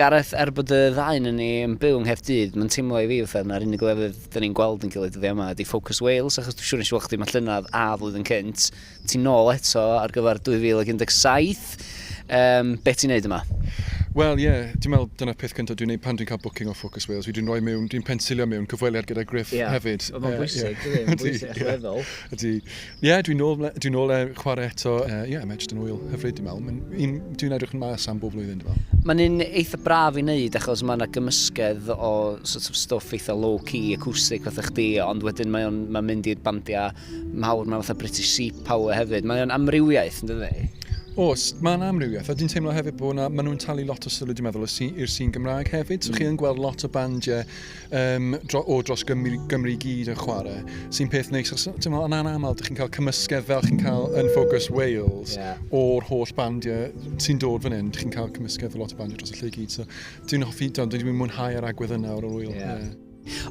Gareth, er bod y ddau yn ni yn byw yng Nghaerdydd, mae'n teimlo i fi fatha na'r unig lefydd dyn ni'n gweld yn gilydd dyddiau yma ydy Focus Wales, achos dwi'n siŵr nes i weld chdi 'ma llynedd a flwyddyn cynt. Ti'n nôl eto ar gyfer 2017. Um, be ti'n neud yma? Wel, ie, yeah, dwi'n meddwl dyna'r peth cyntaf dwi'n neud pan dwi'n cael booking o Focus Wales. Dwi'n rhoi mewn, dwi'n pensilio mewn cyfweliad gyda Griff yeah. hefyd. Mae'n bwysig, dydy, mae'n bwysig allweddol. Ydy. Ie, yeah, dwi'n nôl, dwi nôl chwarae eto. Ie, uh, yeah, mae jyst yn wyl hyfryd, dwi'n meddwl. Dwi'n edrych yn mas am bob blwyddyn, dwi'n meddwl. Mae'n un eitha braf i wneud achos mae yna gymysgedd o sort of stwff eitha low-key, acoustic fatha chdi, ond wedyn mae'n mae mynd i'r bandiau mawr, mae fatha British Sea Power hefyd. Mae o'n amrywiaeth, yn dydi? Oes, mae'n amrywiaeth, a dwi'n teimlo hefyd bod na, maen nhw'n talu lot o sylw, dwi'n meddwl, i'r sîn Gymraeg hefyd. So chi yn gweld lot o bandiau um, dro, o dros Gymru, Gymru gyd yn chwarae, sy'n peth neis. Achos, ti'n meddwl, yn anaml, dych chi'n cael cymysgedd fel chi'n cael yn Focus Wales yeah. o'r holl bandiau sy'n dod fan hyn. Dych chi'n cael cymysgedd o lot o bandiau dros y lle gyd. So, dwi'n hoffi, dwi'n mwynhau yr agwedd yna o'r wyl. Yeah. Yeah.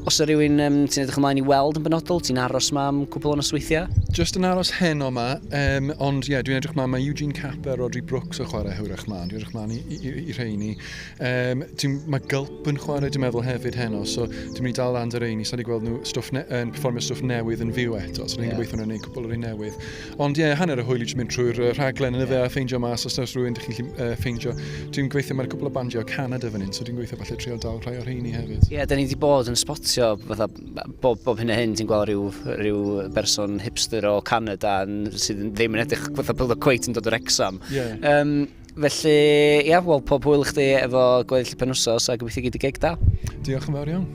Os yw rhywun um, ti'n edrych ymlaen i weld yn benodol, ti'n aros ma am cwpl o nosweithiau? Just yn aros heno ma, um, ond ie, yeah, dwi'n edrych mlaen, mae Eugene Capper, Rodri Brooks yn chwarae hwyrach mlaen, dwi'n edrych mlaen i, i, i, i rheini. Um, mae Gulp yn chwarae, dwi'n meddwl, hefyd heno, so dwi'n mynd i dal lan dy rheini, so wedi gweld nhw stwff ne yn performio stwff newydd yn fyw eto, so dwi'n yeah. gobeithio nhw'n gwneud cwpl o'r un newydd. Ond ie, yeah, hanner y hwyl i jyst mynd trwy'r rhaglen yn y fe a ffeindio mas os oes rhywun dych chi'n gallu ffeindio. Dwi'n gobeithio mae'r cwpl o bandiau o Canada fan hyn, so dwi'n gobeithio falle trio dal rhai o'r rheini hefyd. Ie, yeah, da ni wedi bod yn spotio fatha bob, bob hyn a hyn ti'n gweld rhyw, rhyw berson hipster o Canada yn, sydd ddim yn edrych fatha bod o cweit yn dod o'r Wrexham. Yeah. Felly, ia, yeah, wel, pob hwyl i chdi efo gweddill y penwsos a gobeithio gei di gig da. Diolch yn fawr iawn.